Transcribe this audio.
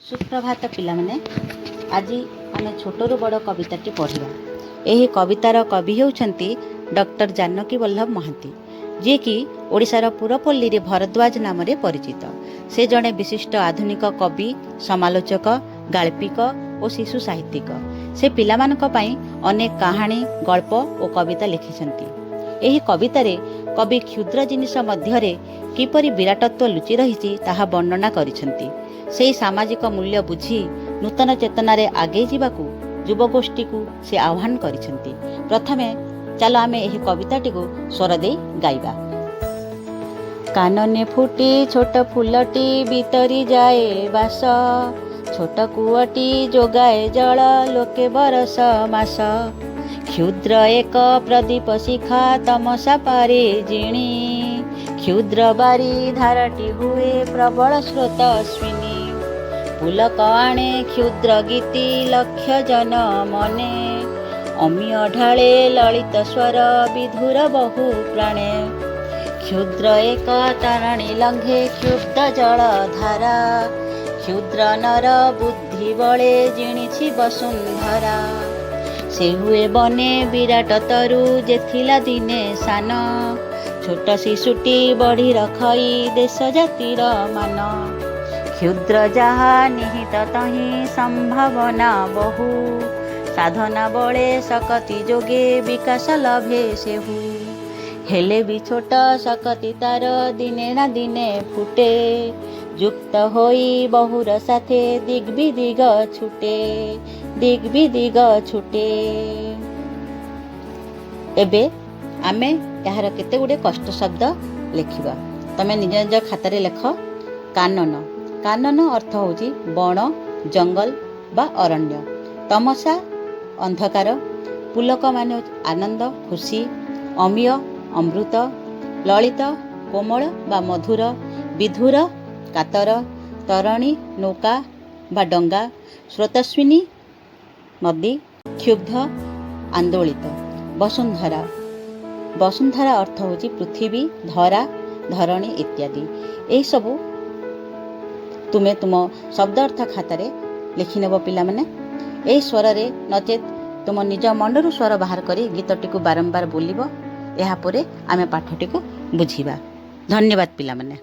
ସୁପ୍ରଭାତ ପିଲାମାନେ। ଆଜି ଆମେ ଛୋଟରୁ ବଡ଼ କବିତାଟି ପଢ଼ିବା। ଏହି କବିତାର କବି ହେଉଛନ୍ତି ଡକ୍ଟର ଜାନକୀ ବଲ୍ଲଭ ମହାନ୍ତି, ଯିଏକି ଓଡ଼ିଶାର ପୁରପଲ୍ଲୀରେ ଭରଦ୍ୱାଜ ନାମରେ ପରିଚିତ। ସେ ଜଣେ ବିଶିଷ୍ଟ ଆଧୁନିକ କବି, ସମାଲୋଚକ, ଗାଳ୍ପିକ ଓ ଶିଶୁ ସାହିତ୍ୟିକ। ସେ ପିଲାମାନଙ୍କ ପାଇଁ ଅନେକ କାହାଣୀ, ଗଳ୍ପ ଓ କବିତା ଲେଖିଛନ୍ତି। ଏହି କବିତାରେ କବି କ୍ଷୁଦ୍ର ଜିନିଷ ମଧ୍ୟରେ କିପରି ବିରାଟତ୍ୱ ଲୁଚି ରହିଛି, ତାହା ବର୍ଣ୍ଣନା କରିଛନ୍ତି। ସେହି ସାମାଜିକ ମୂଲ୍ୟ ବୁଝି ନୂତନ ଚେତନାରେ ଆଗେଇ ଯିବାକୁ ଯୁବଗୋଷ୍ଠୀକୁ ସେ ଆହ୍ୱାନ କରିଛନ୍ତି। ପ୍ରଥମେ ଚାଲ ଆମେ ଏହି କବିତାଟିକୁ ସ୍ୱର ଦେଇ ଗାଇବା। କାନନେ ଫୁଟି ଛୋଟ ଫୁଲଟି ବିତରି ଯାଏ ବାସ। ଛୋଟ କୂଅଟି ଯୋଗାଏ ଜଳ ଲୋକେ ବରଷ ମାସ। କ୍ଷୁଦ୍ର ଏକ ପ୍ରଦୀପ ଶିଖା ତମସା ପାରେ ଜିଣି। କ୍ଷୁଦ୍ର ବାରି ଧାରାଟି ହୁଏ ପ୍ରବଳ ସ୍ରୋତସ୍ୱିନୀ। ପୁଲକ ଆଣେ କ୍ଷୁଦ୍ର ଗୀତି ଲକ୍ଷ ଜନ ମନେ। ଅମିୟ ଢାଳେ ଲଳିତ ସ୍ୱର ବିଧୁର ବହୁ ପ୍ରାଣେ। କ୍ଷୁଦ୍ର ଏକ ତରଣୀ ଲଙ୍ଘେ କ୍ଷୁବ୍ଧ ଜଳଧାରା। କ୍ଷୁଦ୍ର ନର ବୁଦ୍ଧି ବଳେ ଜିଣିଛି ବସୁନ୍ଧରା। ସେ ହୁଏ ବନେ ବିରାଟ ତରୁ ଯେ ଥିଲା ଦିନେ ସାନ। ଛୋଟ ଶିଶୁଟି ବଢ଼ି ରଖଇ ଦେଶ ଜାତିର ମାନ। କ୍ଷୁଦ୍ର ଯାହା ନିହିତ ତହିଁ ସମ୍ଭାବନା ବହୁ। ସାଧନା ବଳେ ଶକତି ଯୋଗେ ବିକାଶ ଲଭେ ସେହୁ। ହେଲେ ବି ଛୋଟ ଶକତି ତାର ଦିନେ ନା ଦିନେ ଫୁଟେ। ଯୁକ୍ତ ହୋଇ ବହୁର ସାଥେ ଦିଗ୍ବିଦିଗ ଛୁଟେ, ଦିଗ୍ବିଦିଗ ଛୁଟେ। ଏବେ ଆମେ ଏହାର କେତେ ଗୁଡ଼ିଏ କଷ୍ଟ ଶବ୍ଦ ଲେଖିବା। ତମେ ନିଜ ନିଜ ଖାତାରେ ଲେଖ। କାନନ। କାନନ ଅର୍ଥ ହେଉଛି ବଣ, ଜଙ୍ଗଲ ବା ଅରଣ୍ୟ। ତମସା ଅନ୍ଧକାର। ପୁଲକ ମାନେ ହେଉଛି ଆନନ୍ଦ, ଖୁସି। ଅମିୟ ଅମୃତ। ଲଳିତ କୋମଳ ବା ମଧୁର। ବିଧୁର କାତର। ତରଣୀ ନୌକା ବା ଡଙ୍ଗା। ସ୍ରୋତସ୍ୱିନୀ ନଦୀ। କ୍ଷୁବ୍ଧ ଆନ୍ଦୋଳିତ। ବସୁନ୍ଧରା। ବସୁନ୍ଧରା ଅର୍ଥ ହେଉଛି ପୃଥିବୀ, ଧରା, ଧରଣୀ ଇତ୍ୟାଦି। ଏହିସବୁ ତୁମେ ତୁମ ଶବ୍ଦ ଅର୍ଥ ଖାତାରେ ଲେଖିନେବ ପିଲାମାନେ, ଏହି ସ୍ୱରରେ, ନଚେତ୍ ତୁମ ନିଜ ମନରୁ ସ୍ୱର ବାହାର କରି ଗୀତଟିକୁ ବାରମ୍ବାର ବୋଲିବ। ଏହାପରେ ଆମେ ପାଠଟିକୁ ବୁଝିବା। ଧନ୍ୟବାଦ ପିଲାମାନେ।